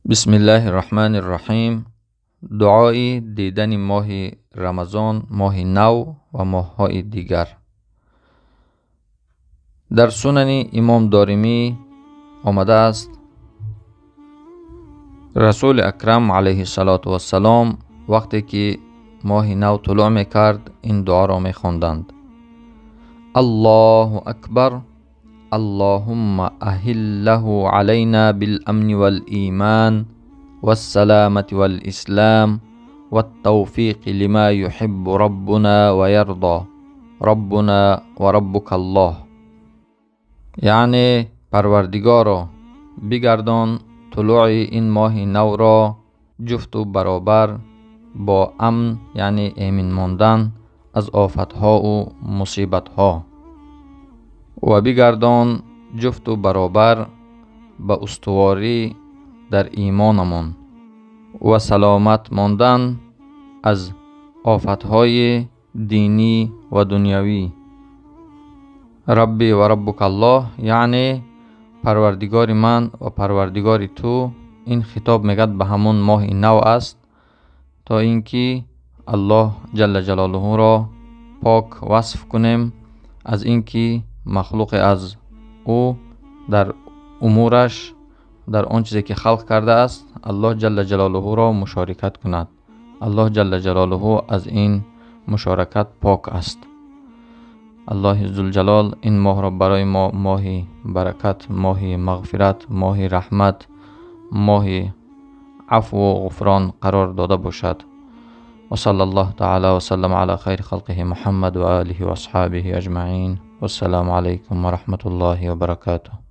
Бисмиллаҳи рраҳмани рраҳим. Дуои дидани моҳи Рамазон, моҳи нав ва моҳҳои дигар. Дар Сунани Имом Доримӣ омадааст, Расули Акрам алайҳиссалоту вассалом вақте ки моҳи нав тулӯъ мекард, ин дуоро мехонданд: Аллоҳу акбар, Аллоҳумма аҳиллаҳу алайна биламни валиман вассаламати валислам ваттавфиқи лима юҳиббу роббуна ва ярдо, роббуна ва роббука Аллоҳ. Яъне Парвардигоро, бигардон тулӯи ин моҳи навро ҷуфту баробар бо амн, яъне эмин мондан аз офатҳоу мусибатҳо, ва бигардон ҷуфту баробар ба устуворӣ дар имонамон ва саломат мондан аз офатҳои динӣ ва дунявӣ. Рабби ва роббука Аллоҳ, яъне Парвардигори ман ва Парвардигори ту. Ин хитоб мегӯяд ба ҳамон моҳи нав аст, то ин ки Аллоҳ ҷалла ҷалолуҳуро пок васф кунем аз ин ки махлуқе аз ӯ дар умураш, дар он чизе ки халқ кардааст, Аллоҳ ҷалла ҷалолуҳуро мушорикат кунад. Аллоҳ ҷалла ҷалолуҳу аз ин мушоракат пок аст. Аллоҳи зулҷалол ин моҳро барои мо моҳи баракат, моҳи мағфират, моҳи раҳмат, моҳи афву ғуфрон қарор дода бошад. وصلى الله تعالى وسلم على خير خلقه محمد وآله وأصحابه أجمعين، والسلام عليكم ورحمة الله وبركاته.